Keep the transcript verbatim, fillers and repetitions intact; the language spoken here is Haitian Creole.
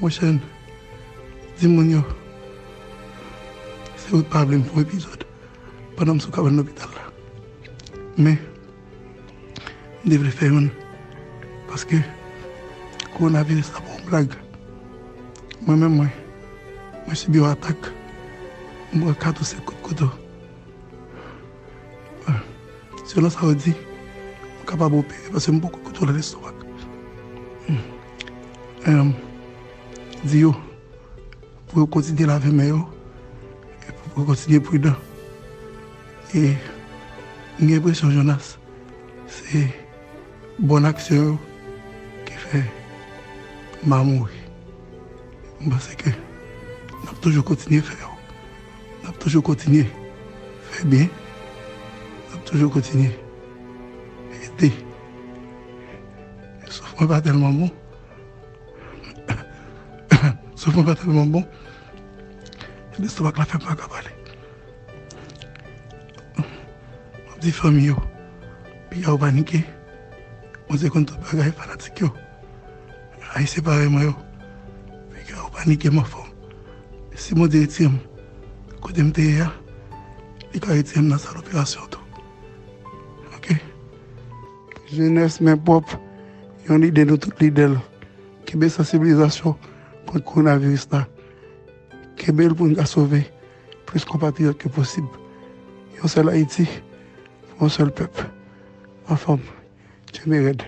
Monchè, di moun yo, se ou t pa vle m fè yon epizòd pandan m sou kabann lopital la. Men, m te vle fè youn, paske kowonaviris la pa yon blag. Mwen menm, mwen, mwen sibi yon atak. M pran kat ou senk kout kouto. Selon sa yo di, m kapab opere paske m poko kontwole lestomak. Em, di yo pou yo kontinye lave men yo, e pou yo kontinye pridan. E m gen enpresyon, Jonas, se bòn aksyon yo ki fè m pa mouri. M panse ke n ap toujou kontinye fè yo. N ap toujou kontinye fè byen. N ap toujou kontinye ede. Souf mwen pa tèlman bon. Souf mwen pa tèlman bon. Lestomak la fè m pa ka pale. M ap di fanmi yo, piga yo panike. Mwen se konn tout bagay fanatik yo. Ayisyen parèy mwen yo, piga yo panike m anfòm. Si Bondye retire m kote m te ye a, li ka retire m nan sal operasyon tou. Oke? Jenès men pwòp, yon lide nou tout lide l. Kenbe sansibilizasyon kont kowonaviris la. Kenbe l pou n ka sove plis konpatriyòt ke posib. Yon sèl Ayiti, pou yon sèl pèp. Anfòm, kenbe rèd.